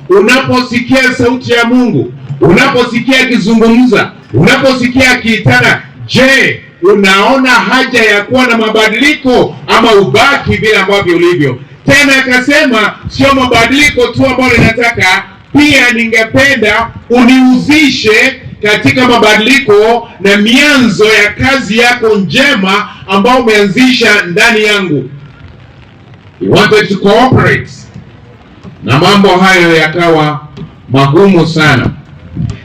Unaposikia sauti ya Mungu, unaposikia akizungumza, unaposikia akiitana, je, unaona haja ya kuwa na mabadiliko ama ubaki vile ambavyo ulivyo? Tena akasema sio mabadiliko tu ambayo ninataka, pia ningependa unihusishe katika mabadiliko na mianzo ya kazi yako njema ambayo umeanzisha ndani yangu. He wanted to cooperate, na mambo hayo yakawa magumu sana.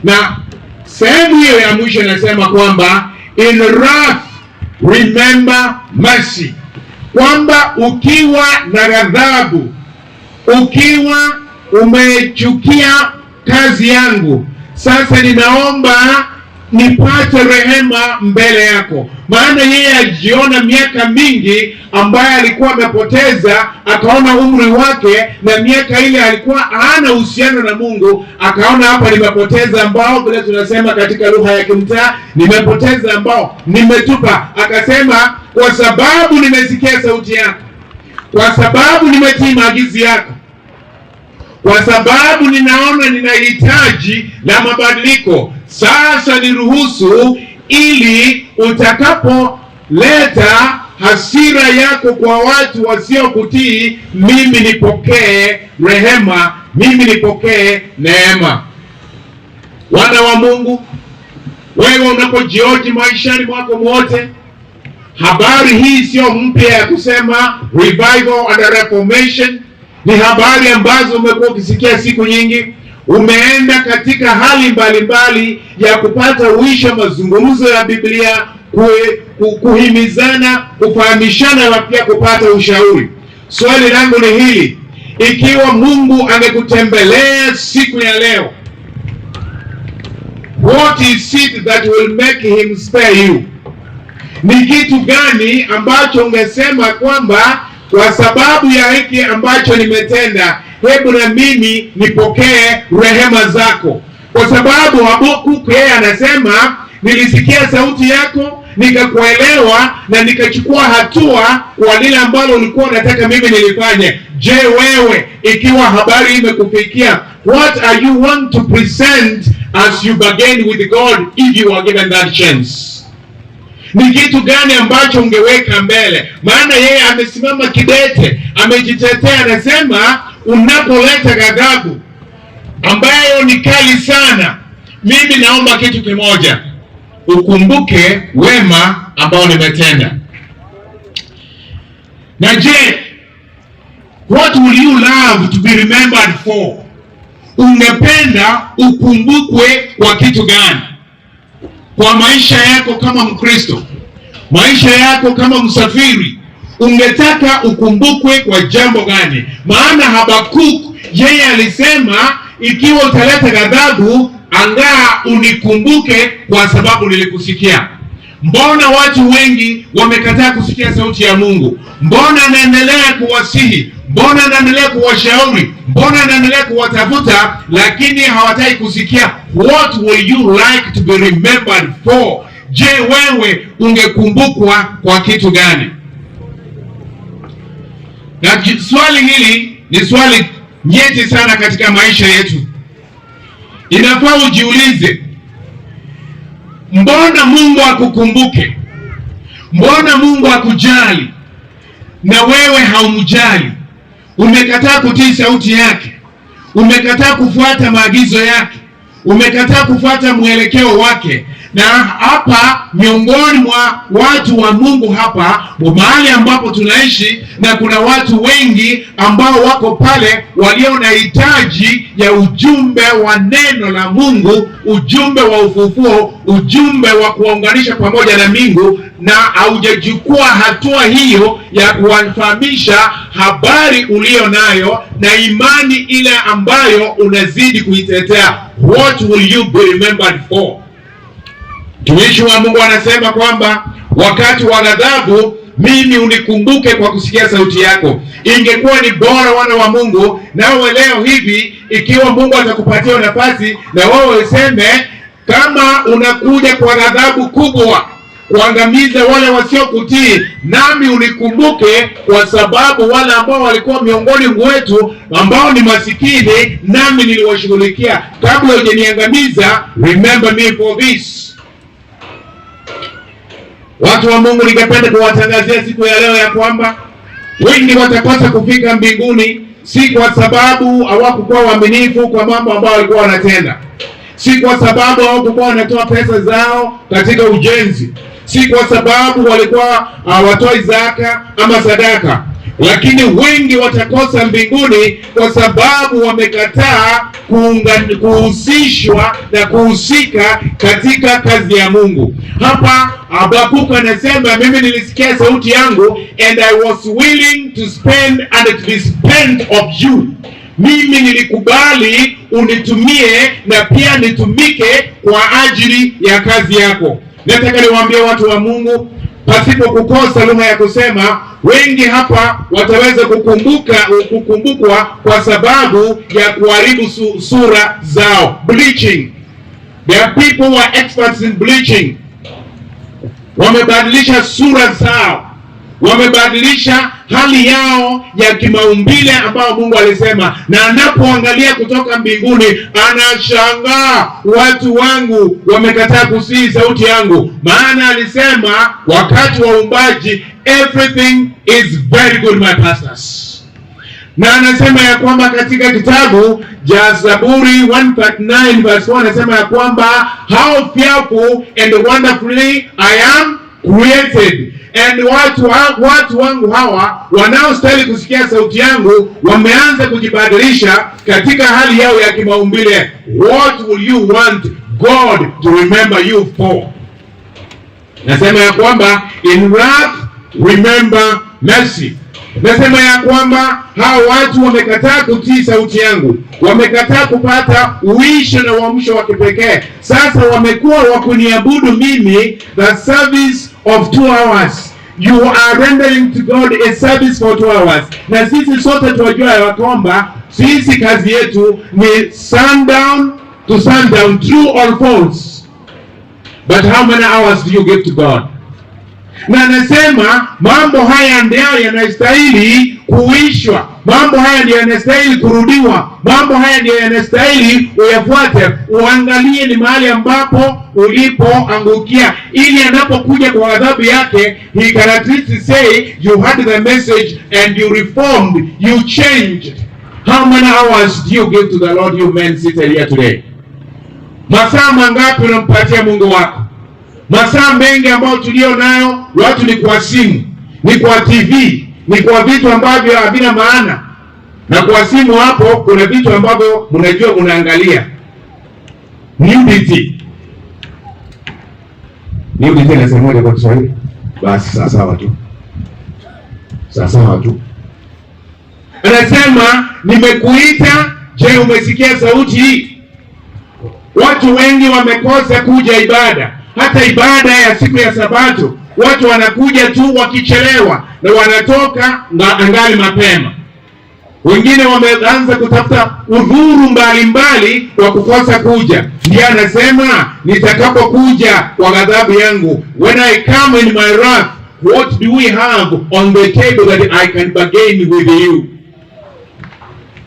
Na sehemu hiyo ya mwisho inasema kwamba in wrath remember mercy, kwamba ukiwa na ghadhabu, ukiwa umechukia kazi yangu, sasa ninaomba nipate rehema mbele yako. Maana yeye alijiona miaka mingi ambaye alikuwa amepoteza, akaona umri wake na miaka ile alikuwa hana uhusiano na Mungu, akaona hapa nimepoteza ambao, vile tunasema katika lugha ya kimtaa, nimepoteza ambao nimetupa. Akasema kwa sababu nimesikia sauti yako, kwa sababu nimetii maagizo yako, kwa sababu ninaona nina hitaji la mabadiliko. Sasa niruhusu, ili utakapoleta hasira yako kwa watu wasiokutii, mimi nipokee rehema, mimi nipokee neema. Wana wa Mungu, wewe unapojioji maishani mwako mwote, habari hii sio mpya ya kusema revival and reformation. Ni habari ambazo umekuwa ukisikia siku nyingi. Umeenda katika hali mbalimbali ya kupata uisha mazungumzo ya Biblia, kuhimizana, kufahamishana na pia kupata ushauri. Swali langu ni hili: ikiwa Mungu angekutembelea siku ya leo, what is it that will make him spare you? Ni kitu gani ambacho ungesema kwamba kwa sababu ya hiki ambacho nimetenda, hebu na mimi nipokee rehema zako? Kwa sababu Habakuk yeye anasema nilisikia sauti yako nikakuelewa na nikachukua hatua kwa lile ambalo ulikuwa unataka mimi nilifanye. Je, wewe ikiwa habari imekufikia, what are you want to present as you bargain with God if you are given that chance? Ni kitu gani ambacho ungeweka mbele? Maana yeye amesimama kidete, amejitetea, anasema unapoleta ghadhabu ambayo ni kali sana, mimi naomba kitu kimoja, ukumbuke wema ambao nimetenda. Na je, what will you love to be remembered for? Ungependa ukumbukwe kwa kitu gani? Kwa maisha yako kama Mkristo, maisha yako kama msafiri, ungetaka ukumbukwe kwa jambo gani? Maana Habakuk yeye alisema ikiwa utaleta ghadhabu, angaa unikumbuke kwa sababu nilikusikia. Mbona watu wengi wamekataa kusikia sauti ya Mungu? Mbona anaendelea kuwasihi? Mbona anaendelea kuwashauri? Mbona anaendelea kuwatafuta, lakini hawataki kusikia? What will you like to be remembered for? Je, wewe ungekumbukwa kwa kitu gani? Na swali hili ni swali nyeti sana katika maisha yetu. Inafaa ujiulize, mbona Mungu akukumbuke? Mbona Mungu akujali na wewe haumjali? Umekataa kutii sauti yake, umekataa kufuata maagizo yake, umekataa kufuata mwelekeo wake. Na hapa miongoni mwa watu wa Mungu hapa mahali ambapo tunaishi, na kuna watu wengi ambao wako pale walio na hitaji ya ujumbe wa neno la Mungu, ujumbe wa ufufuo, ujumbe wa kuwaunganisha pamoja na Mungu, na haujachukua hatua hiyo ya kuwafahamisha habari ulio nayo na imani ile ambayo unazidi kuitetea. What will you be remembered for? Mtumishi wa Mungu anasema kwamba wakati wa ghadhabu mimi unikumbuke kwa kusikia sauti yako. Ingekuwa ni bora, wana wa Mungu, nawe leo hivi, ikiwa Mungu atakupatia nafasi na wewe useme, kama unakuja kwa ghadhabu kubwa, kuangamiza wale wasiokutii, nami unikumbuke, kwa sababu wale ambao walikuwa miongoni mwetu ambao ni masikini, nami niliwashughulikia. Kabla hujaniangamiza, remember me for this. Watu wa Mungu, ningependa kuwatangazia siku ya leo ya kwamba wengi watakosa kufika mbinguni, si kwa sababu hawakukuwa waaminifu kwa mambo ambayo walikuwa wanatenda, si kwa sababu hawakukuwa wanatoa pesa zao katika ujenzi, si kwa sababu walikuwa hawatoi zaka ama sadaka, lakini wengi watakosa mbinguni kwa sababu wamekataa kuhusishwa na kuhusika katika kazi ya Mungu. Hapa Habakuk anasema, mimi nilisikia sauti yangu and I was willing to spend and to be spent of you. Mimi nilikubali unitumie na pia nitumike kwa ajili ya kazi yako. Nataka niwaambie watu wa Mungu, pasipo kukosa lugha ya kusema, wengi hapa wataweza kukumbukwa kwa sababu ya kuharibu sura zao, bleaching. There are people who are experts in bleaching. Wamebadilisha sura zao, wamebadilisha hali yao ya kimaumbile ambayo Mungu alisema, na anapoangalia kutoka mbinguni anashangaa, watu wangu wamekataa kutii sauti yangu. Maana alisema wakati wa uumbaji, everything is very good, my pastors. Na anasema ya kwamba katika kitabu cha Zaburi 139 verse 1, anasema ya kwamba, "How fearful and wonderfully I am created." And watu wangu hawa wanaostahili kusikia sauti yangu wameanza kujibadilisha katika hali yao ya kimaumbile. What will you want God to remember you for? Nasema ya kwamba in wrath remember mercy. Nasema ya kwamba hawa watu wamekataa kutii sauti yangu, wamekataa kupata uisho na uamsho wa kipekee. Sasa wamekuwa wa kuniabudu mimi the service of 2 hours. You are rendering to God a service for 2 hours. Na sisi sote tunajua ya kwamba sisi kazi yetu ni sundown to sundown, true or false? But how many hours do you give to God? Na anasema mambo haya ndio yanastahili kuishwa, mambo haya ndiyo yanastahili kurudiwa, mambo haya ndiyo yanastahili uyafuate, uangalie ni mahali ambapo ulipoangukia, ili anapokuja kwa adhabu yake, he can at least say you had the message and you reformed, you changed. How many hours do you give to the Lord, you men seated here today? Masaa mangapi unampatia Mungu wako? Masaa mengi ambayo tulio nayo watu ni kwa simu, ni kwa TV, ni kwa vitu ambavyo havina maana. Na kwa simu hapo kuna vitu ambavyo mnajua mnaangalia. Nudity. Nudity inasemaje kwa Kiswahili? Basi sawa sawa tu, sawa sawa tu. Anasema, nimekuita, je, umesikia sauti hii? Watu wengi wamekosa kuja ibada, hata ibada ya siku ya Sabato watu wanakuja tu wakichelewa na wanatoka angali mapema. Wengine wameanza kutafuta udhuru mbalimbali wa kukosa kuja. Ndiye anasema, nitakapokuja kwa ghadhabu yangu, when I come in my wrath, what do we have on the table that I can bargain with you?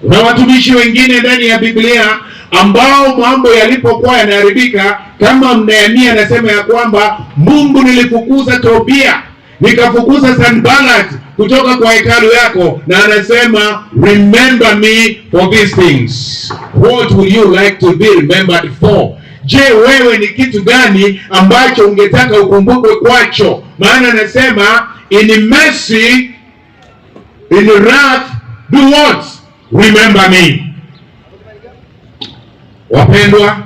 Kuna watumishi wengine ndani ya Biblia ambao mambo yalipokuwa yanaharibika, kama Nehemia anasema ya kwamba, Mungu, nilifukuza Tobia, nikafukuza Sanbalat kutoka kwa hekalu yako, na anasema, remember me for these things. What will you like to be remembered for? Je, wewe ni kitu gani ambacho ungetaka ukumbukwe kwacho? Maana anasema, in mercy, in wrath, do what? Remember me. Wapendwa,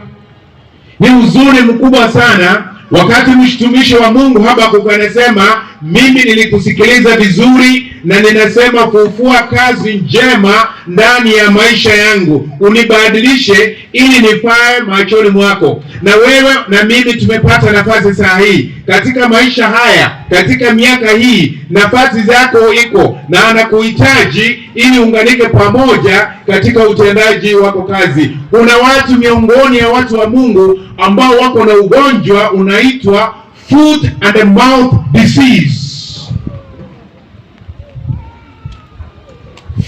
ni huzuni mkubwa sana wakati mtumishi wa Mungu Habakuk anasema, mimi nilikusikiliza vizuri na ninasema fufua kazi njema ndani ya maisha yangu, unibadilishe ili nifae machoni mwako. Na wewe na mimi tumepata nafasi saa hii katika maisha haya, katika miaka hii, nafasi zako iko na anakuhitaji ili unganike pamoja katika utendaji wako kazi. Kuna watu miongoni ya watu wa Mungu ambao wako na ugonjwa unaitwa Foot and mouth disease.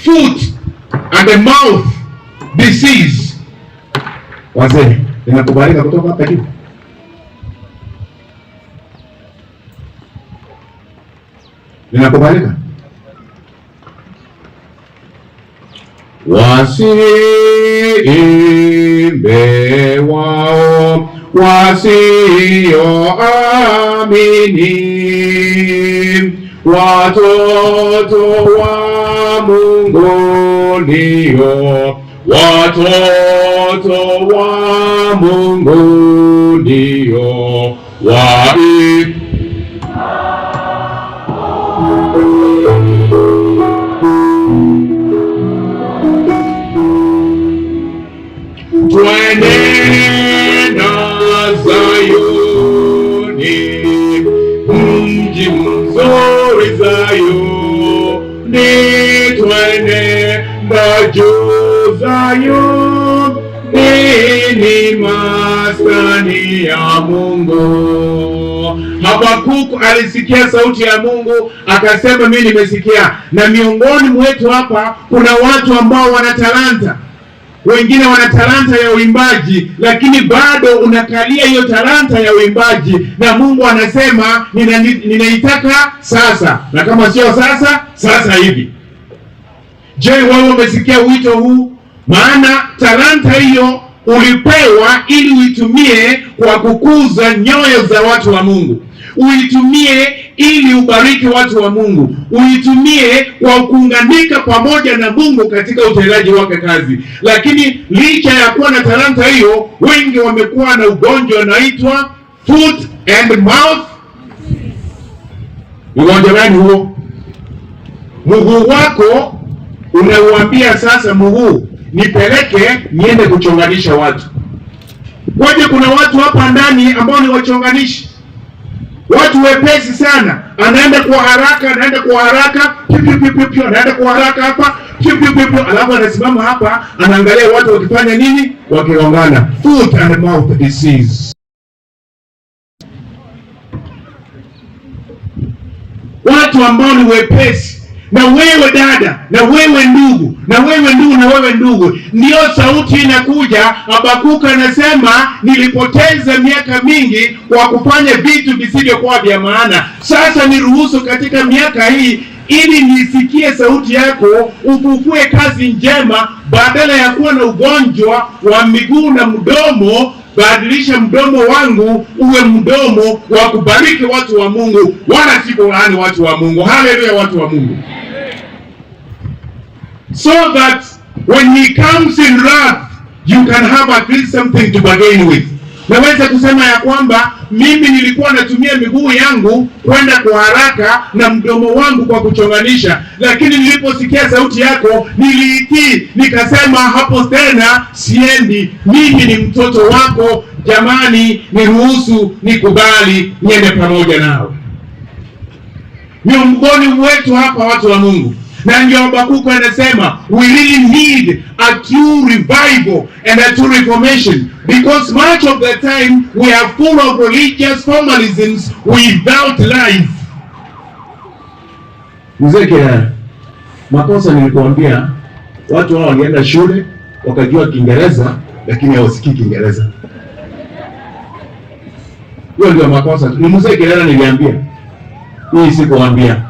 Foot and mouth disease. Wazee, inakubalika kutoka hapa juu? Inakubalika? Wasiimbe wao wasioamini, watoto wa Mungu ndio, watoto wa Mungu ndio wai Twenenda Zayuni, mji mzuri Zayuni, twenenda juu Zayuni, ni maskani ya Mungu. Habakuku alisikia sauti ya Mungu akasema, mimi nimesikia. Na miongoni mwetu hapa kuna watu ambao wana talanta, wengine wana talanta ya uimbaji, lakini bado unakalia hiyo talanta ya uimbaji, na Mungu anasema ninaitaka sasa, na kama sio sasa, sasa hivi. Je, wewe umesikia wito huu? Maana talanta hiyo ulipewa ili uitumie kwa kukuza nyoyo za watu wa Mungu, uitumie ili ubariki watu wa Mungu, uitumie kwa kuunganika pamoja na Mungu katika utendaji wake kazi. Lakini licha ya kuwa na talanta hiyo, wengi wamekuwa na ugonjwa unaitwa foot and mouth. Ugonjwa gani huo? Mguu wako unauambia sasa, mguu nipeleke niende kuchonganisha watu. Kwaje? Kuna watu hapa ndani ambao ni wachonganishi, watu wepesi sana, anaenda kwa haraka, anaenda kwa haraka, piu piu piu piu, anaenda kwa haraka hapa, piu piu piu, alafu anasimama hapa, anaangalia watu wakifanya nini, wakigongana. Foot and mouth disease. Watu ambao ni wepesi. Na wewe dada, na wewe ndugu, na wewe ndugu, na wewe ndugu, ndio sauti inakuja. Habakuka anasema nilipoteza miaka mingi kwa kufanya vitu visivyokuwa vya maana, sasa niruhusu katika miaka hii ili nisikie sauti yako, ufufue kazi njema, badala ya kuwa na ugonjwa wa miguu na mdomo. Badilisha mdomo wangu uwe mdomo wa kubariki watu wa Mungu, wala si kulaani watu wa Mungu. Haleluya, watu wa Mungu. So that when he comes in wrath, you can have at least something to bargain with. Naweza kusema ya kwamba mimi nilikuwa natumia miguu yangu kwenda kwa haraka na mdomo wangu kwa kuchonganisha, lakini niliposikia sauti yako niliitii, nikasema hapo tena siendi, mimi ni mtoto wako, jamani, niruhusu nikubali niende pamoja nawe. Miongoni mwetu hapa watu wa Mungu, na ndio Habakuku anasema we really need a true revival and a true reformation, because much of the time we are full of religious formalisms without life. Mzee Kirara, makosa nilikuambia, watu hao walienda shule wakajua Kiingereza lakini hawasikii Kiingereza. Hiyo ndio makosa. Ni Mzee Kirara niliambia, hii sikuambia.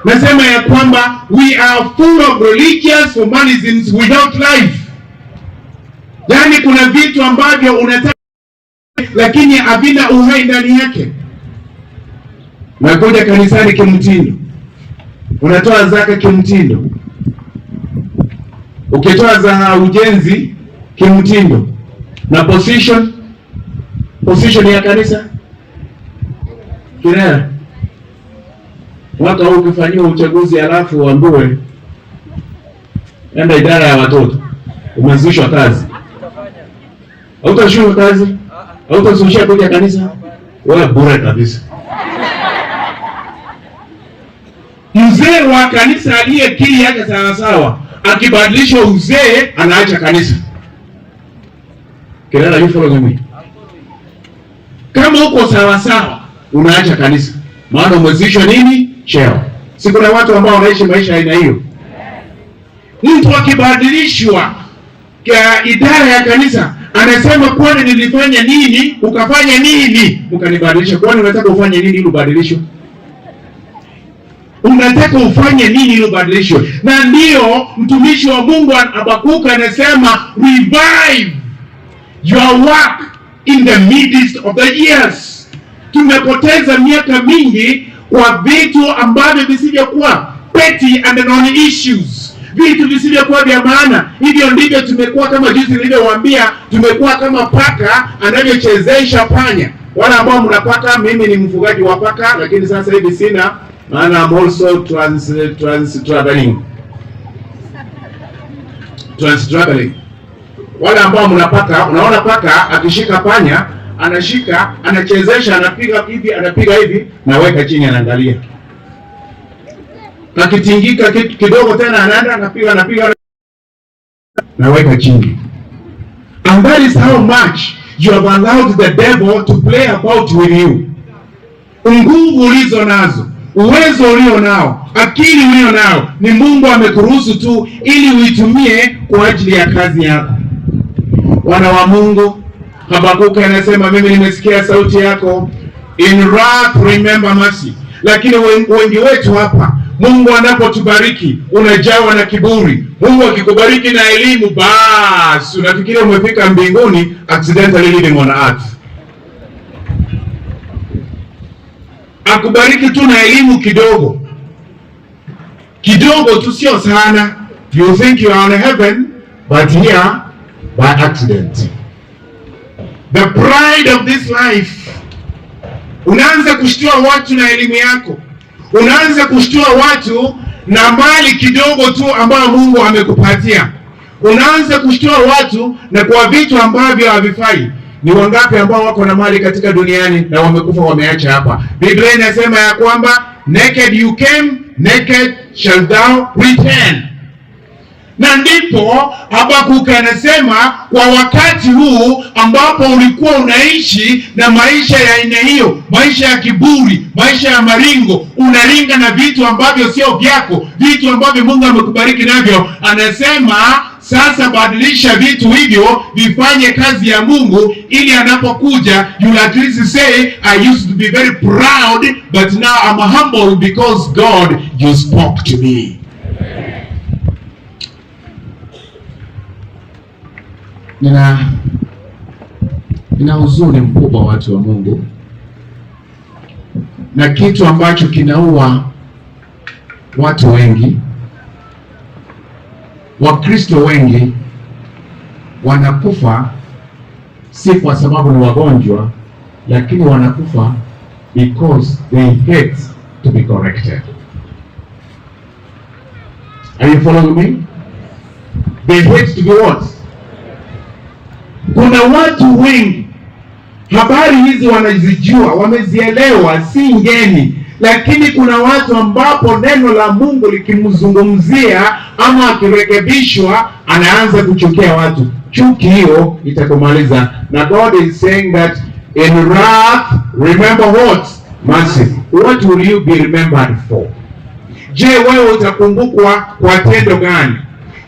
Nasema ya kwamba we are full of religious formalisms without life. Yaani kuna vitu ambavyo unataka lakini havina uhai ndani yake. Unakuja kanisani kimtindo, unatoa zaka kimtindo, ukitoa za ujenzi kimtindo, na position ya kanisa Kirera. Mwaka huu ukifanyiwa uchaguzi halafu uambiwe enda idara ya watoto, umeanzishwa kazi, hautashuka kazi, hautasushia kuja kanisa, wewe bure kabisa. Mzee wa kanisa aliyekiri yake sawa sawa, akibadilisha uzee anaacha kanisa. Kirera, you follow me? Kama uko sawa sawa Unaacha kanisa, maana umezishwa nini? Cheo. Si kuna watu ambao wanaishi maisha aina hiyo? Mtu akibadilishwa idara ya kanisa anasema, kwani nilifanya nini? Ukafanya nini ukanibadilisha? Kwani unataka ufanye nini ili ubadilishwe? Unataka ufanye nini ili ubadilishwe? Na ndiyo mtumishi wa Mungu Habakuka anasema, "Revive your work in the midst of the years." Tumepoteza miaka mingi kwa vitu ambavyo visivyokuwa, petty and non issues, vitu visivyokuwa vya maana. Hivyo ndivyo tumekuwa, kama jinsi nilivyowaambia, tumekuwa kama paka anavyochezesha panya. Wale ambao mnapaka, mimi ni mfugaji wa paka, lakini sasa hivi sina, maana I'm also trans traveling. Wale ambao mnapaka, unaona paka akishika panya, anashika, anachezesha, anapiga hivi, anapiga hivi, naweka chini, anaangalia kakitingika kitu kidogo tena, anaenda anapiga, anapiga, naweka chini. And that is how much you have allowed the devil to play about with you. Nguvu ulizo nazo, uwezo ulio nao, akili ulio nao, ni Mungu amekuruhusu tu ili uitumie kwa ajili ya kazi yako. Wana wa Mungu, Habakuki anasema, mimi nimesikia sauti yako, in wrath remember mercy. Lakini wengi wetu hapa, Mungu anapotubariki unajawa na kiburi. Mungu akikubariki na elimu, basi unafikiria umefika mbinguni, accidentally living on earth. Akubariki tu na elimu kidogo kidogo tu, sio sana. You think you are on heaven, but here by accident. The pride of this life. Unaanza kushtua watu na elimu yako, unaanza kushtua watu na mali kidogo tu ambayo Mungu amekupatia, unaanza kushtua watu na kwa vitu ambavyo havifai. Ni wangapi ambao wako na mali katika duniani na wamekufa wameacha hapa? Biblia inasema ya kwamba, "Naked you came, naked shall thou return." Na ndipo Habakuki anasema, kwa wakati huu ambapo ulikuwa unaishi na maisha ya aina hiyo, maisha ya kiburi, maisha ya maringo, unaringa na vitu ambavyo sio vyako, vitu ambavyo Mungu amekubariki navyo, anasema sasa badilisha vitu hivyo vifanye kazi ya Mungu, ili anapokuja you at least say, "I used to be very proud, but now I'm humble because God, you spoke to me." Nina huzuni mkubwa, watu wa Mungu, na kitu ambacho kinaua watu wengi, Wakristo wengi wanakufa si kwa sababu ni wagonjwa, lakini wanakufa because they hate to be corrected. Are you following me? They hate to be what? Kuna watu wengi habari hizi wanazijua, wamezielewa, si ngeni, lakini kuna watu ambapo neno la Mungu likimzungumzia ama akirekebishwa, anaanza kuchukia watu. Chuki hiyo itakumaliza. Na God is saying that in wrath remember what? Mercy. What will you be remembered for? Je, wewe utakumbukwa kwa tendo gani?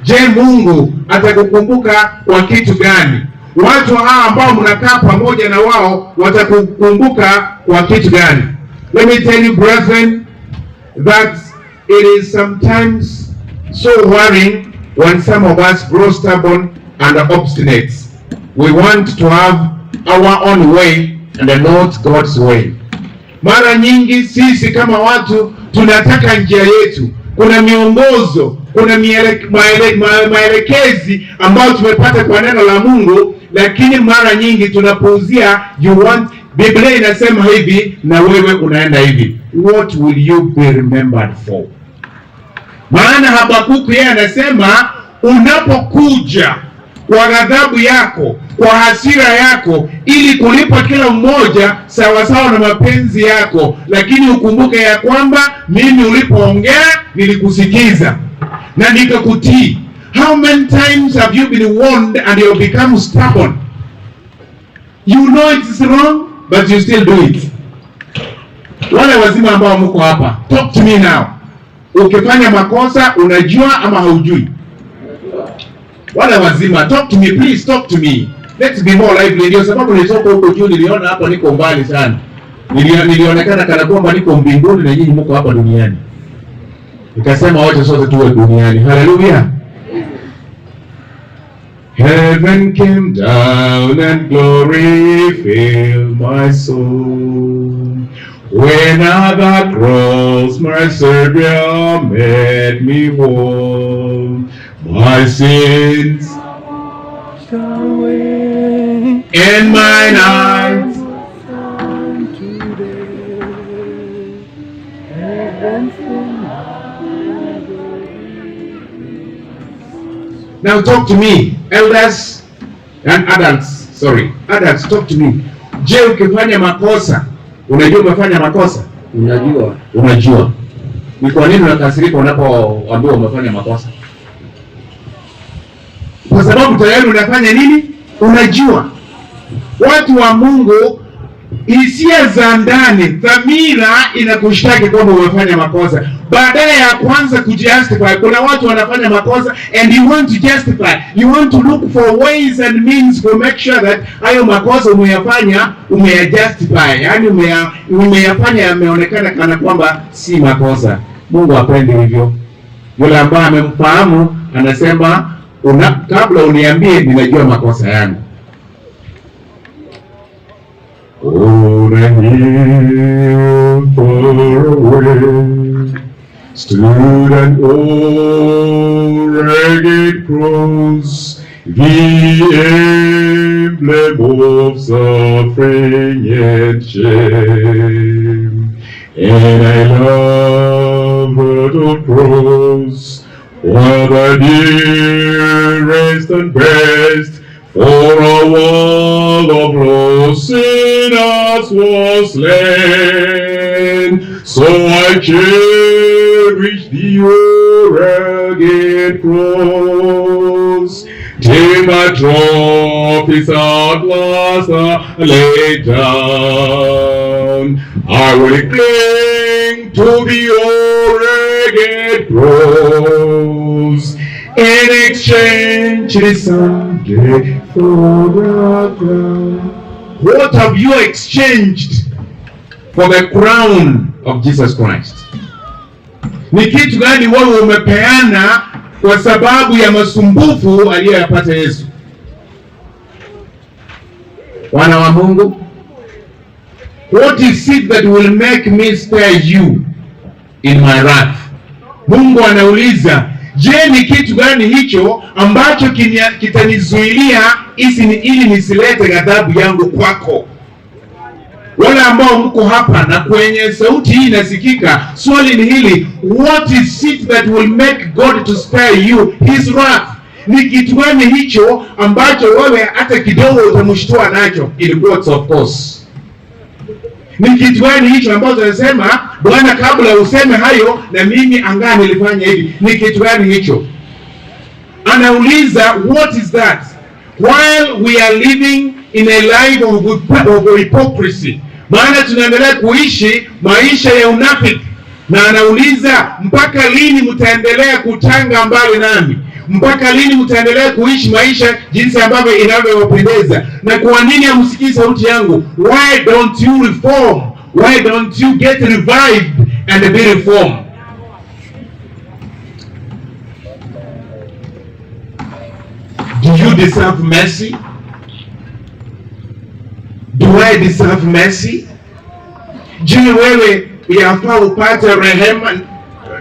Je, Mungu atakukumbuka kwa kitu gani? Watu hawa ambao mnakaa pamoja na wao watakukumbuka kwa kitu gani? Let me tell you, brethren, that it is sometimes so worrying when some of us grow stubborn and obstinate. We want to have our own way and not God's way. Mara nyingi sisi kama watu tunataka njia yetu. Kuna miongozo, kuna maelekezi ambayo tumepata kwa neno la Mungu, lakini mara nyingi tunapuuzia. You want, Biblia inasema hivi na wewe unaenda hivi. What will you be remembered for? Maana Habakuku yeye anasema, unapokuja kwa ghadhabu yako, kwa hasira yako, ili kulipa kila mmoja sawasawa na mapenzi yako, lakini ukumbuke ya kwamba mimi ulipoongea nilikusikiza na nikakutii. How many times have you been warned and you have become stubborn? You know it is wrong, but you still do it. Wale wazima ambao mko hapa, talk to me now. Ukifanya makosa unajua ama haujui? Wale wazima, talk to me please, talk to me. Let's be more lively. Ndio sababu nilitoka huko juu, niliona hapo niko mbali sana. Nilionekana kana kwamba niko mbinguni na nyinyi mko hapa duniani. Nikasema wote sote tuwe duniani. Hallelujah. Heaven came down and glory filled my soul. When at the cross my Savior made me whole, my sins Away and mine eyes today. Heaven's been my Now talk to me, elders and adults. Sorry, adults, talk to me. Je, ukifanya makosa, unajua umefanya makosa? Unajua. Unajua. Ni kwa nini unakasirika unapoambiwa umefanya makosa? Kwa sababu tayari unafanya nini? Unajua. Watu wa Mungu, hisia za ndani, dhamira inakushtaki kwamba umefanya makosa. Badala ya kwanza kujustify, kuna watu wanafanya makosa and you want to justify, you want to look for ways and means to make sure that hayo makosa umeyafanya umeyajustify, yani umeyafanya yameonekana kana kwamba si makosa. Mungu hapendi hivyo. Yule ambaye amemfahamu anasema kabla uniambie, ninajua makosa yangu. On a hill far away stood an old rugged cross, the emblem of suffering and shame. And I love that old cross, while the dearest and best, for a world of lost sinners was slain. So I cherish the old rugged cross, till my trophies at last are laid down. I will cling to the old rugged cross in exchange it someday for the crown. What have you exchanged for the crown of Jesus Christ? Ni kitu gani wewe umepeana kwa sababu ya masumbufu aliyoyapata Yesu? Wana wa Mungu, what is it that will make me spare you in my wrath? Mungu anauliza, je, ni kitu gani hicho ambacho kitanizuilia ili nisilete ghadhabu yangu kwako? Wale ambao mko hapa na kwenye sauti hii inasikika, swali ni hili, what is it that will make God to spare you his wrath? Ni kitu gani hicho ambacho wewe hata kidogo utamshtua nacho? In quotes, of course. Ni kitu gani hicho ambacho unasema, Bwana, kabla useme hayo na mimi angaa nilifanya hivi? Ni kitu gani hicho? Anauliza, what is that? While we are living in a life of hypocrisy, maana tunaendelea kuishi maisha ya unafiki, na anauliza mpaka lini mtaendelea kutanga mbali nami? Mpaka lini mtaendelea kuishi maisha jinsi ambavyo inavyowapendeza? Na kwa nini hamsikii sauti yangu? Why don't you reform? Why don't you get revived and be reformed? Do you deserve mercy? Do I deserve mercy? Je, wewe yafaa upate rehema?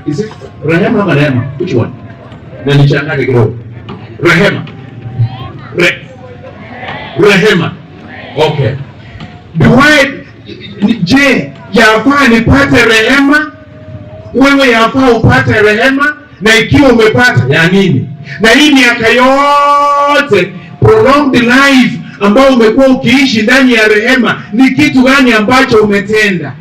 Is it rehema ama rehema? Which one? Na nichanganye kidogo. Rehema. Rehema. Okay. Je, yafaa nipate rehema? Wewe yafaa upate rehema? Na ikiwa umepata ya nini? Na hii miaka yote prolonged life ambao umekuwa ukiishi ndani ya rehema, ni kitu gani ambacho umetenda?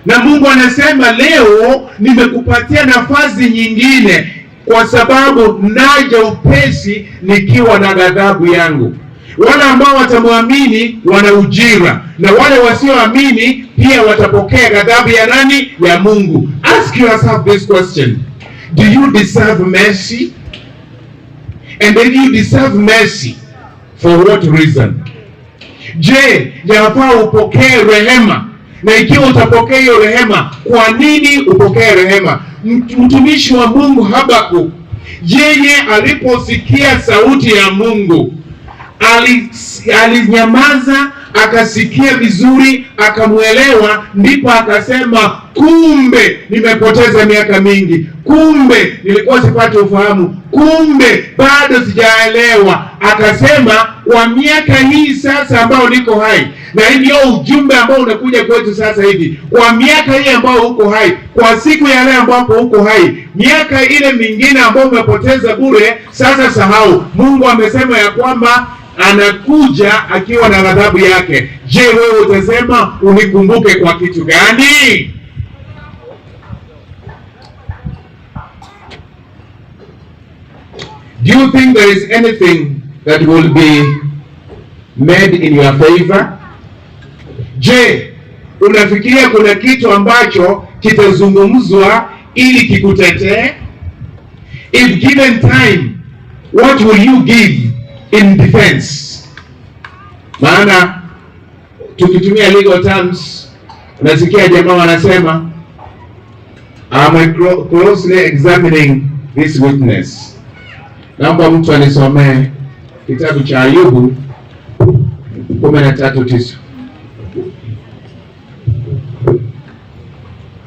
Na Mungu anasema leo nimekupatia nafasi nyingine, kwa sababu naja upesi nikiwa na ghadhabu yangu. Wale ambao watamwamini wana ujira, na wale wasioamini pia watapokea ghadhabu ya nani? Ya Mungu. Ask yourself this question: do you deserve mercy? And if you deserve mercy, for what reason? Je, yafaa upokee rehema? Na ikiwa utapokea hiyo rehema, kwa nini upokee rehema? Mtumishi wa Mungu Habakuk, yeye aliposikia sauti ya Mungu alinyamaza, akasikia vizuri, akamwelewa, ndipo akasema, "Kumbe nimepoteza miaka mingi, kumbe nilikuwa sipati ufahamu, kumbe bado sijaelewa." Akasema, "Kwa miaka hii sasa ambayo niko hai," na hii ndio ujumbe ambao unakuja kwetu sasa hivi, kwa miaka hii ambayo uko hai, kwa siku ya leo ambapo uko hai, miaka ile mingine ambayo umepoteza bure, sasa sahau. Mungu amesema ya kwamba anakuja akiwa na ghadhabu yake. Je, wewe utasema unikumbuke kwa kitu gani? Do you think there is anything that will be made in your favor? Je, unafikiria kuna kitu ambacho kitazungumzwa ili kikutetee? If given time, what will you give in defense? Maana tukitumia legal terms, unasikia jamaa wanasema, "I'm closely examining this witness." Naomba mtu anisomee kitabu cha Ayubu 13:9.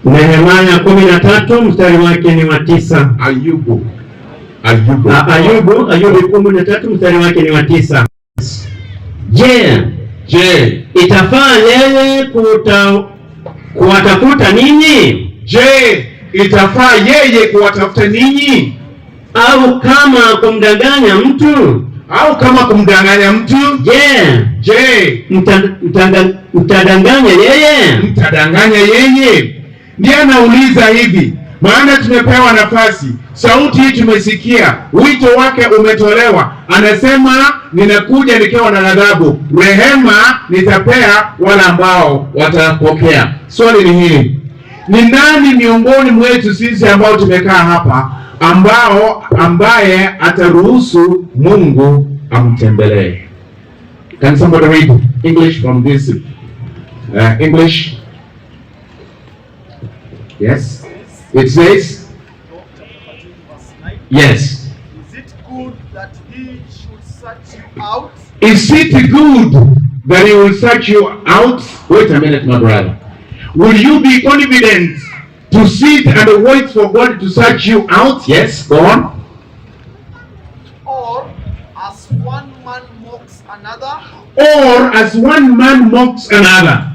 Nehemia 13 mstari wake ni wa 9. Ayubu. Ayubu. Ayubu 13 mstari wake ni wa 9. Je, Je, itafaa yeye kuwatafuta ninyi? Je, itafaa yeye kuwatafuta ninyi? Au kama kumdanganya mtu? Au kama kumdanganya mtu? Je, Je, mtadanganya yeye? Mtadanganya yeye? Ndiye anauliza hivi, maana tumepewa nafasi, sauti hii tumesikia, wito wake umetolewa. Anasema, "Ninakuja nikiwa na ghadhabu, rehema nitapea wale ambao watapokea." Swali ni hili: ni nani miongoni mwetu sisi ambao tumekaa hapa ambaye ataruhusu Mungu amtembelee? Can somebody read English from this English? Yes. It says, Job chapter 13, verse 9. Yes. Is it good that he should search you out? Is it good that he will search you out? Wait a minute, my brother. Will you be confident to sit and wait for God to search you out? Yes, go on. Or as one man mocks another, Or as one man mocks another,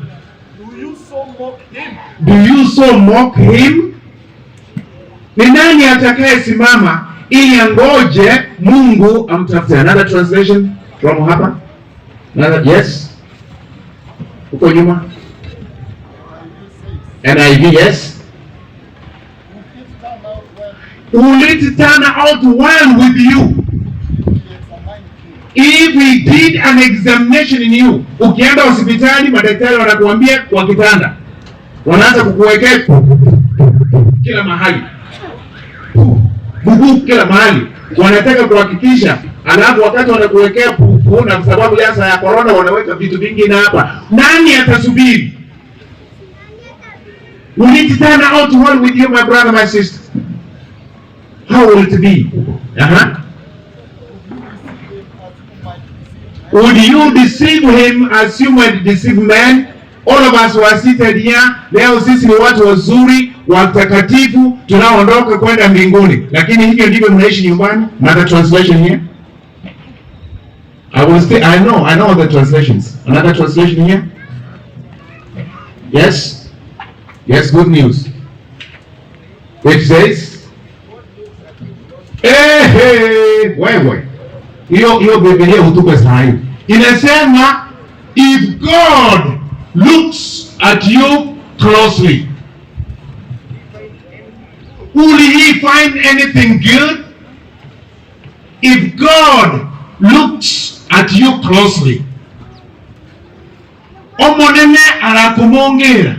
do you so mock him? Do you so mock him? Ni nani atakayesimama ili angoje Mungu amtafute? Another translation from hapa. Another, yes. Huko nyuma. NIV, yes. Will it turn out well with you if he did an examination in you? Ukienda hospitali, madaktari wanakuambia kwa kitanda, wanaanza kukuwekea kila mahali, bubu kila mahali, wanataka kuhakikisha. Alafu wakati wanakuwekea pupu, na sababu sasa ya corona wanaweka vitu vingi na hapa, nani atasubiri? Will it turn out well with you, my brother, my sister? How will it be? Uh-huh. Would you deceive him as you might deceive men? All of us who are seated here, leo sisi ni watu wazuri, watakatifu, tunaoondoka kwenda mbinguni. Lakini hivyo ndivyo mnaishi nyumbani? Another translation here. I will stay, I know the translations. Another translation here? Yes? Yes, good news. It says, hey, wewe. Hiyo Biblia utupe saa hii. Inasema, if God looks at you closely, will he find anything good? If God looks at at you closely. Omonene arakumongera.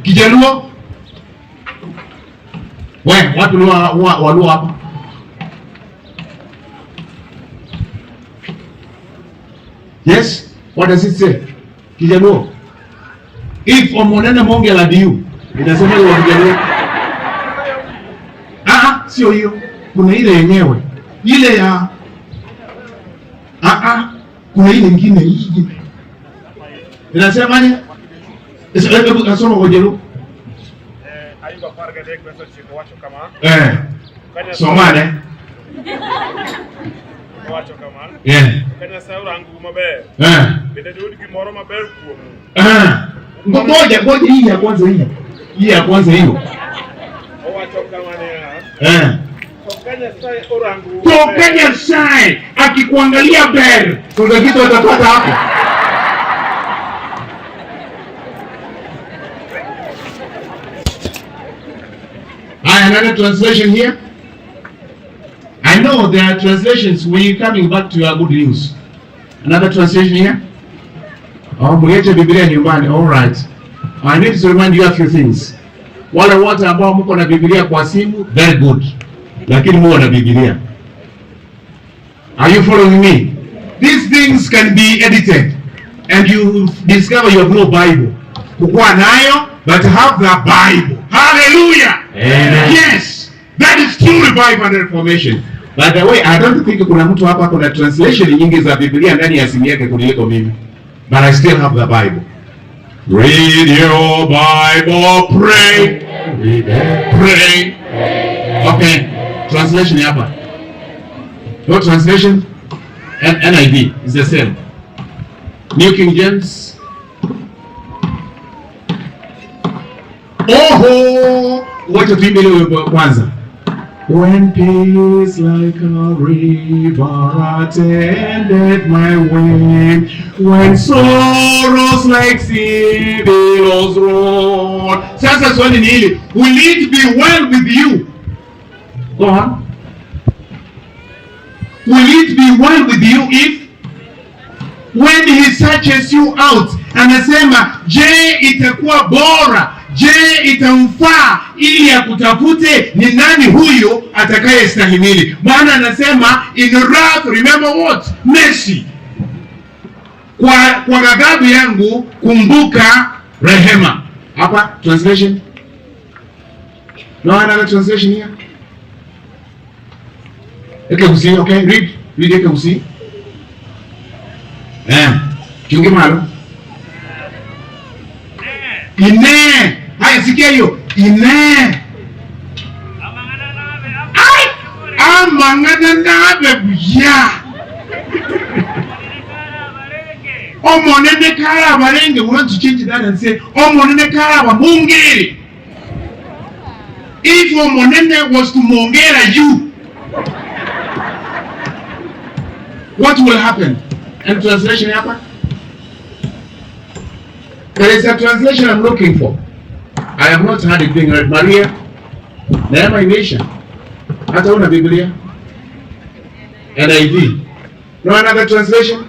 Kijaluo? We, watu Waluo hapa. Yes, what does it say? Kijaluo. If Omonene mongela diu, inasema hiyo Kijaluo. Ah, sio hiyo. Kuna ile yenyewe. Ile ya kuna ile nyingine hii. Inasemaje? Hebu kasoma kwa Kijaluo. Ayuba Parga dek message wacho kama. Somane. Wacho kama. Yeah. Kanya saurangu maber. Bende dud gimoro maber kuomu. Ngoja ngoja hii ya kwanza hii. Hii ya kwanza hiyo. Owacho kama ni. To Nyasaye akikuangalia ber, kuna kitu atapata hapo. Another translation here. I know there are translations when you're coming back to your good news. Another translation here. Oh, mlete Biblia nyumbani. All right. I need to remind you a few things. Wale wote ambao mko na Biblia kwa simu, very good. Lakini muwe na Biblia. Are you following me? These things can be edited and you discover you have no Bible. Kukua nayo, but have the Bible. Hallelujah. Amen. Yes, that is true revival and reformation. By the way, I don't think kuna mtu hapa kuna translation nyingi za Biblia ndani ya simu yake kuliko mimi. But I still have the Bible. Read your Bible, pray. Pray. Okay, translation hapa. No translation? NIV is the same. New King James. Oho! Wacha tuimbe ile wimbo kwanza. When peace like a river attended my way, when sorrows like sea billows roll. Sasa swali ni hili, will it be well with you? Go on. Will it be well with you if when he searches you out, anasema je, itakuwa bora, je, itamfaa ili akutafute? Ni nani huyo atakayestahimili? Maana anasema in wrath remember what? Mercy. Kwa ghadhabu yangu kumbuka rehema. Hapa translation. No another translation here. Okay, we see, okay, read. Read okay, we see. Chungi malo. Ine. Haya, sikia hiyo. Ine. Ai! Amangana nabe buya. Omonene kara barenge. We want to change that and say omonene kara ba mungere. If omonene was to mongera you, what will happen? And translation hapa? There is a translation I'm looking for. I have not had it being read. Maria, neema imeisha. Hata una Biblia? NIV. No another translation?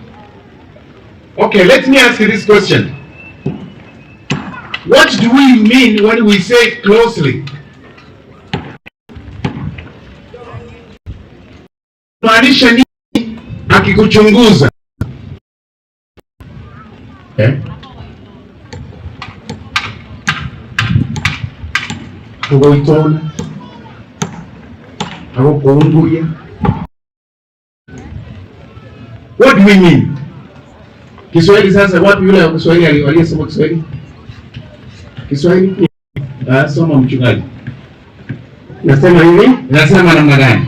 Okay, let me ask you this question. What do we mean when we say closely? Maanisha nini akikuchunguza? Kugoitona au kuunguya. What do we mean? Kiswahili sasa, wapi yule wa Kiswahili aliyesoma Kiswahili? Kiswahili? Soma mchungaji. Nasema hivi? Nasema namna gani?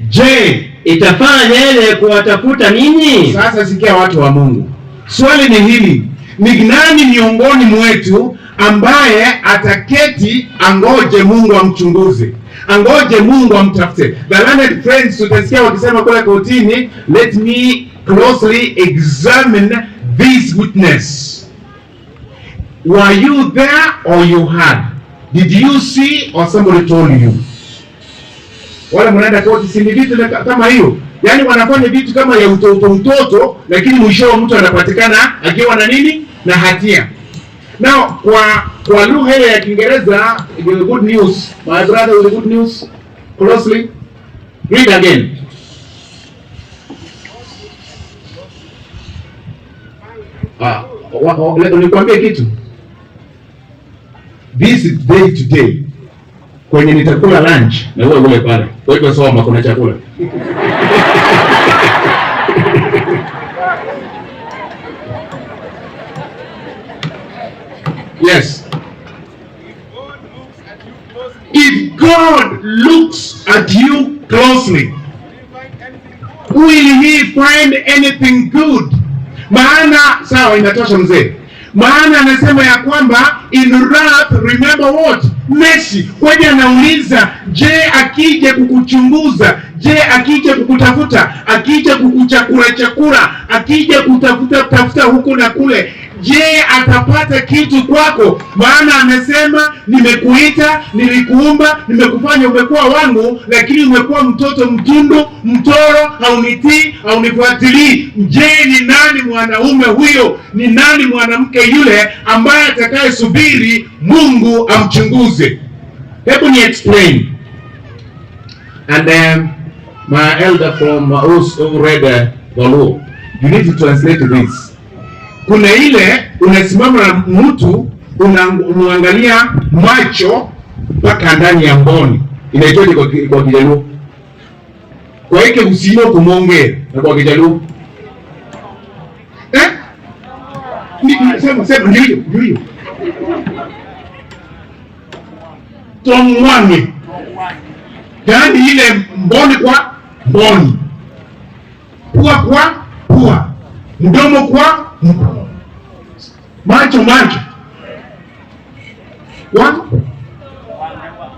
Je, itafaa yeye kuwatafuta ninyi? Sasa sikia watu wa Mungu. Swali ni hili, ni nani miongoni mwetu ambaye ataketi angoje Mungu amchunguze, angoje Mungu amtafute? The learned friends tutasikia wakisema kule kotini, let me closely examine this witness. Were you there or you heard? Did you see or somebody told you? Wale mnaenda koti, si ni vitu kama hiyo? Yaani wanafanya vitu kama ya utoto utoto, lakini mwisho mtu anapatikana akiwa na nini? Na hatia. Now kwa lugha ile ya Kiingereza, the good news, my brother with the good news, closely read again. Ah, nikwambie kitu. This day today kwenye nitakula lunch na wewe ule pale. Kwa hivyo soma, kuna chakula. Yes. If God looks at you closely, will he find anything good? Maana sawa, inatosha mzee. Maana anasema ya kwamba in wrath remember what? Mercy. Kwa hivyo anauliza, je, akija kukuchunguza, je, akija kukutafuta, akija kukuchakura chakura, akija kutafuta tafuta huku na kule, je, atapata kitu kwako? Maana amesema nimekuita, nilikuumba, nimekufanya umekuwa wangu, lakini umekuwa mtoto mtundu, mtoro, haunitii, haunifuatilii. Je, ni nani mwanaume huyo? Ni nani mwanamke yule ambaye atakayesubiri Mungu amchunguze? Hebu ni explain. And then my elder from who read the law, you need to translate this. Kuna ile unasimama na mtu unamwangalia macho mpaka ndani ya mboni, inaitwaje kwa Kijaluo? Kwa hiki usimo kumongea na kwa Kijaluo eh? Ni sema sema, ndio hiyo ndio hiyo, tongwange, yaani ile mboni kwa mboni, pua kwa pua, mdomo kwa mdomo, macho macho, one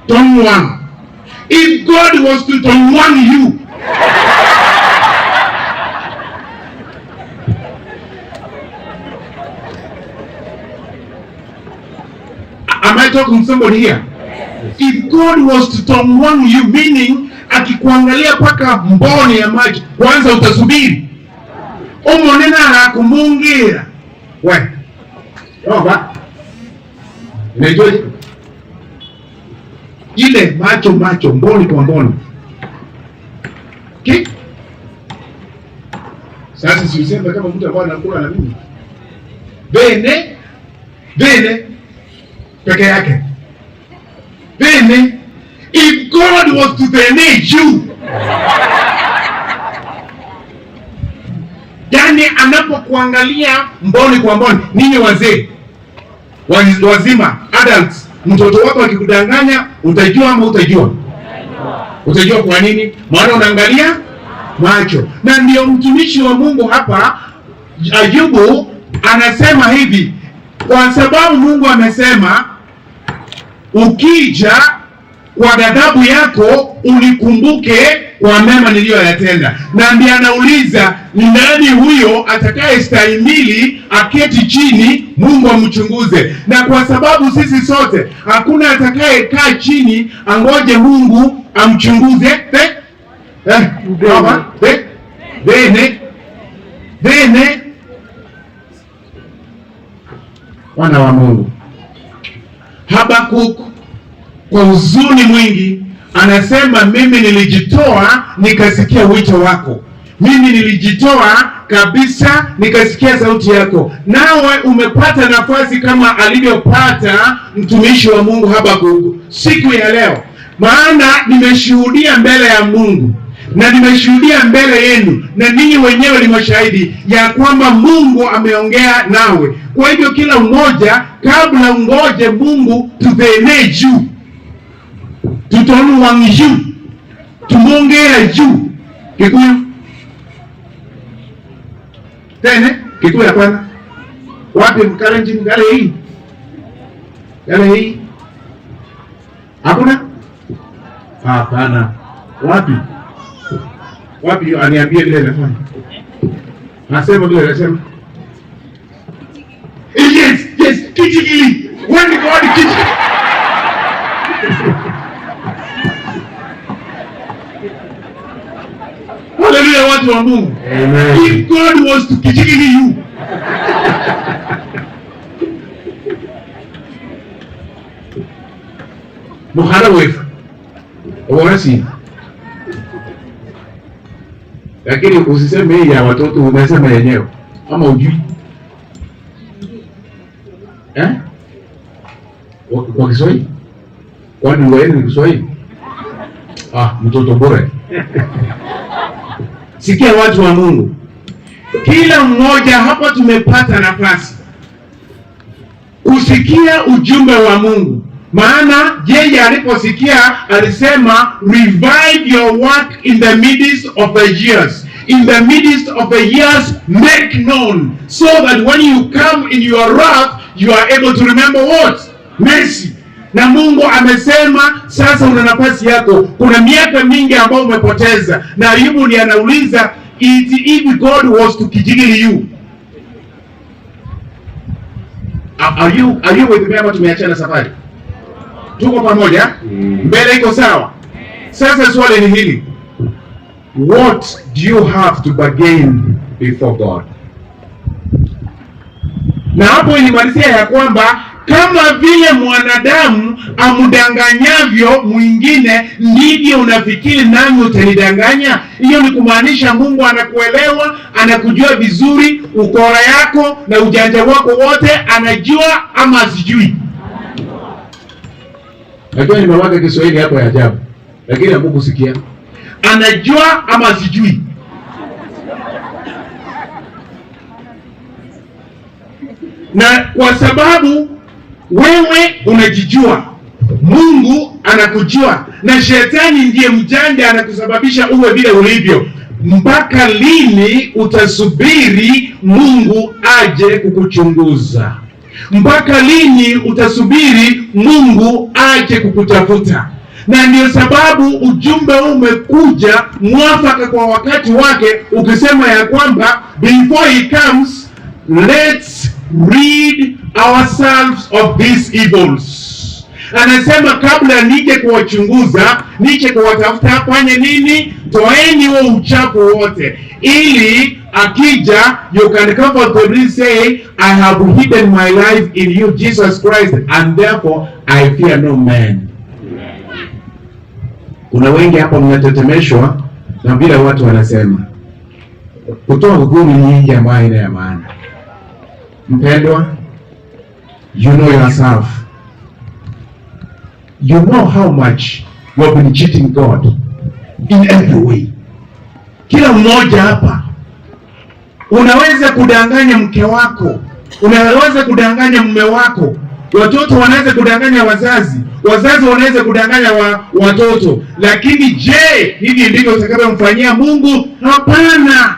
tongwang. If God was to tongwang you, am I talking to somebody here? If God was to tongwang you, meaning akikuangalia paka mboni ya macho, kwanza utasubiri umonena arakumungira we oba inaitwaje ile macho macho, mboni kwa mboni. Okay? Sasa si useme kama mtu ambaye anakula na mimi vene vene peke yake vene. If God was to vene you, yani anapokuangalia mboni kwa mboni, ninyi wazee wazima, adults, mtoto wako akikudanganya utajua ama utajua? Utajua kwa nini? Maana unaangalia macho. Na ndio mtumishi wa Mungu hapa Ayubu anasema hivi, kwa sababu Mungu amesema ukija kwa ghadhabu yako unikumbuke kwa mema niliyoyatenda. Na ndiye anauliza ni nani huyo atakayestahimili aketi chini Mungu amchunguze? Na kwa sababu sisi sote hakuna atakayekaa chini angoje Mungu amchunguze. Bene wana wa Mungu, Habakuk kwa huzuni mwingi anasema mimi nilijitoa nikasikia wito wako, mimi nilijitoa kabisa nikasikia sauti yako. Nawe umepata nafasi kama alivyopata mtumishi wa Mungu Habakuk siku ya leo, maana nimeshuhudia mbele ya Mungu na nimeshuhudia mbele yenu, na ninyi wenyewe ni mashahidi ya kwamba Mungu ameongea nawe. Kwa hivyo kila mmoja kabla ungoje Mungu tuvene juu, tutonu juu, tumongea juu. Kikuyu tena, Kikuyu ya kwanza wapi? Mkalenjin ngale hii, ngale hii hakuna? Hapana, wapi wapi? Aniambie vile inafanya, nasema vile nasema. Yes, yes, kichikili. When God kichikili. Haleluya, watu wa Mungu. Amen. If God was to kijigili you. Muhara wefu wasi, lakini usiseme hii ya watoto, unasema yenyewe ama ujui eh? Kwa Kiswahili, kwani lugha yenu ni Kiswahili? Ah, mtoto bure. Sikia watu wa Mungu, kila mmoja hapa tumepata nafasi kusikia ujumbe wa Mungu, maana yeye aliposikia alisema, revive your work in the midst of the years, in the midst of the years make known, so that when you come in your wrath you are able to remember what? Mercy. Na Mungu amesema sasa una nafasi yako. Kuna miaka mingi ambayo umepoteza, na Ayubu ndiye anauliza if God was to kijigili you. Are you with me ama tumeachana safari? Tuko pamoja? Mbele iko sawa? Sasa swali ni hili. What do you have to bargain before God? Na hapo ilimalizia ya kwamba kama vile mwanadamu amdanganyavyo mwingine, ndivyo unafikiri nami utanidanganya. Hiyo ni kumaanisha Mungu anakuelewa, anakujua vizuri, ukora yako na ujanja wako wote anajua ama asijui. Najua nimeweka Kiswahili hapo ya ajabu, lakini hamukusikia. Anajua ama asijui? Na kwa sababu wewe unajijua, Mungu anakujua, na shetani ndiye mjanja anakusababisha uwe vile ulivyo. Mpaka lini utasubiri Mungu aje kukuchunguza? Mpaka lini utasubiri Mungu aje kukutafuta? Na ndio sababu ujumbe huu umekuja mwafaka kwa wakati wake, ukisema ya kwamba before he comes let's rid ourselves of these evils. Anasema kabla nije kuwachunguza, nije kuwatafuta, fanye nini? Toeni huo uchafu wote, ili akija you can comfortably say I have hidden my life in you Jesus Christ and therefore I fear no man. Kuna wengi hapa mnatetemeshwa na vile watu wanasema kutoa hukumu nyingi ambayo haina ya maana. Mpendwa, you know yourself. You know how much you have been cheating God in every way. Kila mmoja hapa unaweza kudanganya mke wako, unaweza kudanganya mume wako, watoto wanaweza kudanganya wazazi, wazazi wanaweza kudanganya watoto, lakini je, hivi ndivyo utakavyomfanyia Mungu? Hapana,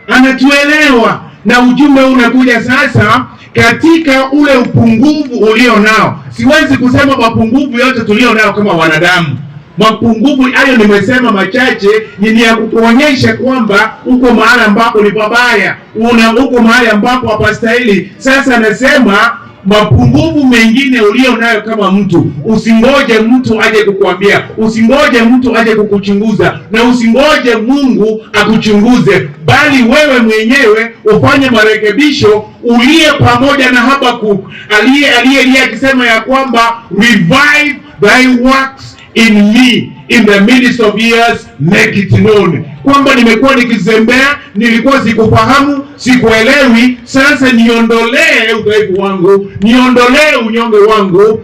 anatuelewa. Na ujumbe huu unakuja sasa katika ule upungufu ulio nao. Siwezi kusema mapungufu yote tulio nayo kama wanadamu. Mapungufu hayo nimesema machache, ni ya kukuonyesha kwamba uko mahali ambapo ni pabaya, una uko mahali ambapo hapastahili. Sasa nasema mapungufu mengine ulio nayo kama mtu, usingoje mtu aje kukuambia, usingoje mtu aje kukuchunguza, na usingoje Mungu akuchunguze, bali wewe mwenyewe ufanye marekebisho. Uliye pamoja na Habakuk aliyelia akisema ya kwamba revive thy works in me in the midst of years make it known, kwamba nimekuwa nikizembea, nilikuwa sikufahamu, sikuelewi. Sasa niondolee udhaifu wangu, niondolee unyonge wangu,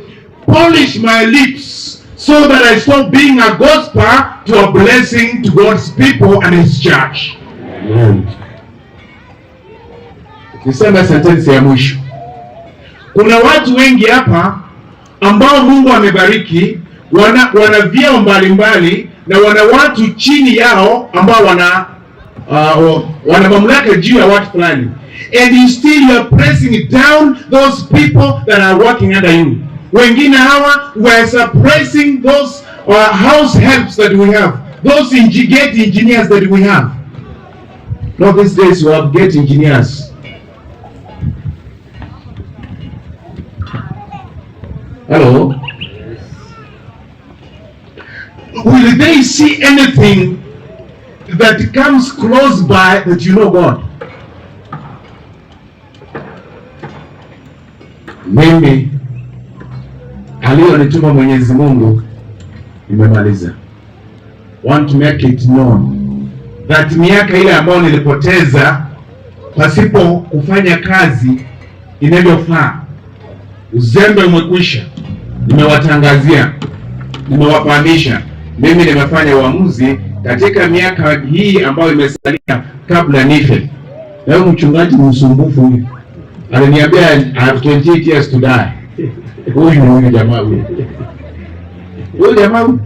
polish my lips so that I stop being a gossiper to a blessing to God's people and his church. Amen. Niseme sentensi ya mwisho. Kuna watu wengi hapa ambao Mungu amebariki, wana vyeo mbalimbali na wana watu chini yao ambao wana mamlaka juu ya watu fulani, and you still you are pressing down those people that are working under you. Wengine hawa were suppressing those house helps that we have, those gate engineers that we have. Now these days we have gate engineers. Hello. Will they see anything that comes close by that you know God? Mimi aliyonituma Mwenyezi Mungu nimemaliza. Want to make it known that miaka ile ambayo nilipoteza pasipo kufanya kazi inavyofaa, uzembe umekwisha. Nimewatangazia, nimewafahamisha, mimi nimefanya uamuzi katika miaka hii ambayo imesalia kabla nife. Na huyu mchungaji msumbufu huyu aliniambia, "I have 28 years to die." Huyu jamaa huyu jamaa huyu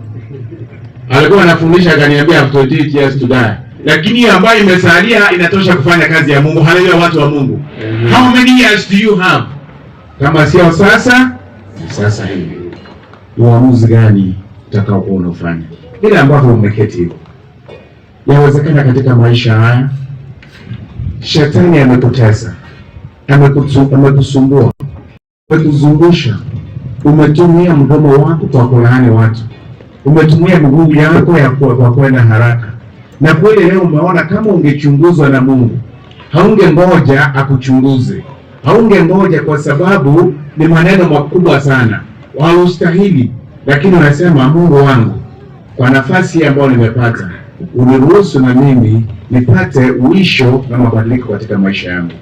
alikuwa anafundisha akaniambia, "I have 28 years to die," lakini hiyo ambayo imesalia inatosha kufanya kazi ya Mungu. Haleluya, watu wa Mungu. How many years do you have? Kama sio sasa, ni sasa hivi. Uamuzi gani utakaokuwa unafanya? Vile ambavyo umeketi hivyo, yawezekana katika maisha haya shetani amekutesa, amekusumbua, amekuzungusha, umetumia mdomo wako kwa kulaani watu, umetumia miguu yako kwa kwenda haraka, na kweli leo umeona kama ungechunguzwa na Mungu, haungengoja akuchunguze, haungengoja kwa sababu ni maneno makubwa sana, haustahili, lakini unasema, "Mungu wangu, kwa nafasi ambayo nimepata, uniruhusu na mimi nipate uisho na mabadiliko katika maisha yangu."